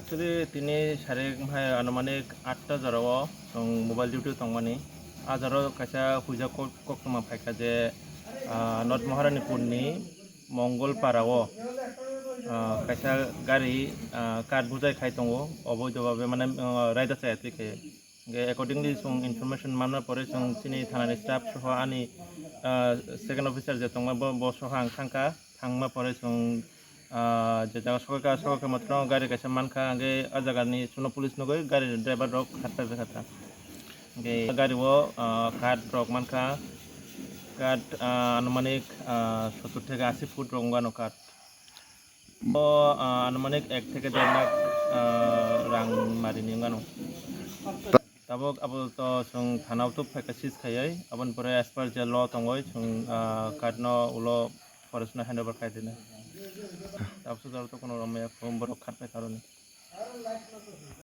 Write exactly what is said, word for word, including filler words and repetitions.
Actually, tini sarik hai anumanik atta jorao chwng mobile duty tongmani. A jorao kaisa huijak kok-, koktwma phaikha je, ah, North Maharanipurni Mongol Parao, ah, kaisa gari, ah, cart bujai khai tongo, oboido babe mane, ah, raida chaya twi khe. Hingke accordingly chwng information manna pore chwng chini thanani staff soho ani, ah, second officer je tongma bo, bo soho ang thangkha, thangma pore chwng, ah, je jaga sokaikha, sokaikha matwrwng gari kaisa mankha, hingke ah jagani chwngno police nugwi gari driver rok khatha khatha. Hingke gari o, ah, cart rok mankha, cart, ah, anumanik, ah, sottor theke asi foot rok wngano cart. O, ah, anumanik ek theke der lakh, ah, rang marini wngano. Tabuk abo to chwng thana o tubuk phaikha seize khaiwi, aboni pore as per je law tongwi chwng, ah, cart no ulo forest no handover khai rina. Tabuk sujaro to kono romya borok khatpai karoni.